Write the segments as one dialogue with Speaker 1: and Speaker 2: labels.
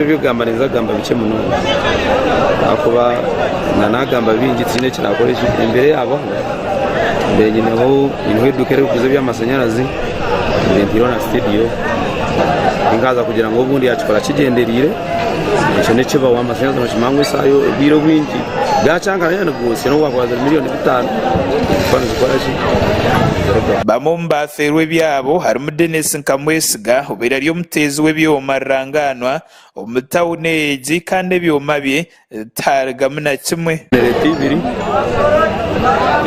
Speaker 1: Eby'okugamba ninza kugamba bikye munonga ahakuba na nagamba bingi tihaine eki nakora eki embeera eyabaho mbaire nyineho nyineho eduuka erikuguza eby'amashanyarazi mbaire ntaireho na studio tinkaza kugira ngu obundi yakikora kigyendereire ekyo nekibaho amashanyarazi nokimanya ngu esaaha obwire obwingi gakyankarana nigosya nobu wakuba ziri miriyoni bitaano zikuba nizikora ki nizirugaho.
Speaker 2: Bamwe omu baafeerwa ebyabo harimu Denis Nkamwesiga obaire ari omuteezi w'ebyoma rurangaanwa omu tauni egi kandi ebyoma bye tiharigamu na kimwe.
Speaker 1: Genereta ibiri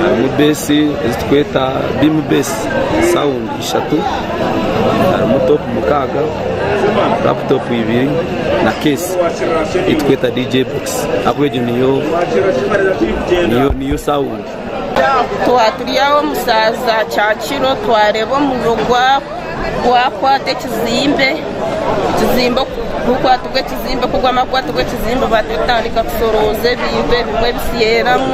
Speaker 1: harimu beesi ezi turikweta biimu beesi sawundi ishatu harimu topu mukaaga laputopu ibiri na keesi ei turikweta DJ bokisi ahakuba egyo niyo sawundi.
Speaker 3: Twaba turi aho omu shaaha za kyakiro twareeba omuriro gwakwata ekizimbe, ekizimbe gukwatibwa ekizimbe ku gwamara kukwatibwa ekizimbe batandika kushorooza ebintu ebimwe bisiiramu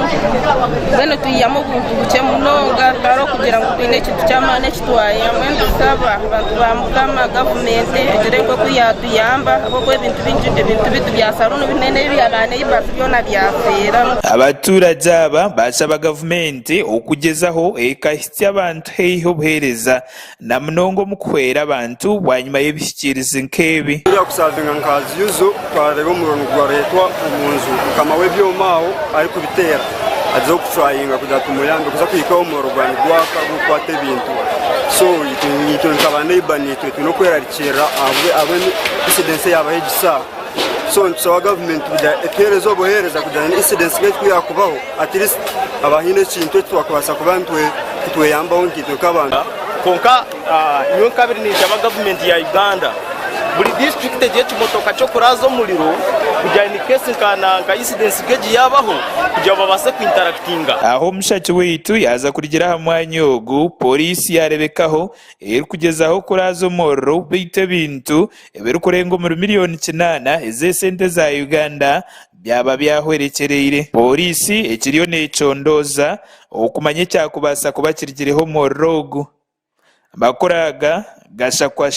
Speaker 3: mbwenu twihamu obuntu bukye munonga hatariho kugira ngu twine ekintu ky'amaani eki twayihamu. Nitushaba abantu ba Mukama gavumenti egire nk'oku yaatuyamba ahabw'okuba ebintu bingi ebintu bitu bya saruuni n'ebya ba neibazi byona byafeeramu.
Speaker 2: Abaturagye aba baashaba gavumenti okugyezaho ekahitsya abantu haihi obuheereza na munonga omu kuhwera abantu bwanyima y'ebihikiirizi nk'ebi.
Speaker 4: Turiya kusavinga nka ziyuzu twareeba omuriro nigureetwa omu nju mukama w'ebyoma aho arikubiteera agizeho kuturayinga kugira ngu tumuyambe kuza kuhika ahu omuriro gwaba nigwaka gurikukwata ebintu so itwe nka ba neiba naitwe twine okwerarikirira ahabwa incidence eyabaho egi saaha. So nitusaba gavumenti kugira etuheereze obuheereza kugira ngu incidence nk'egi ku yaakubaho at least haba haine ekintu eki twakubaasa kuba nitweyambaho nkaitwe nk'abantu.
Speaker 5: Kwonka nyowe nkabire ninshaba gavumenti ya Uganda buri disiturikiti egire ekimotoka ky'okuraaza omuriro kugira in case nka incidence nk'egi yaabaho kugira ngu babaase kuintarakitinga.
Speaker 2: Aho omushaki waitu yaaza kurugira aha mwanya ogu, Pooriisi yaarebekaho erikugyezaho kuraaza omuriro beitu ebintu ebirikurenga omuri miriyoni kinaana ez'esente za Uganda byaba byahwerekyereire. Pooriisi ekiriyo necondooza okumanya ekyakubaasa kuba kirigireho omuriro ogu. Amakuru aga gashakwa.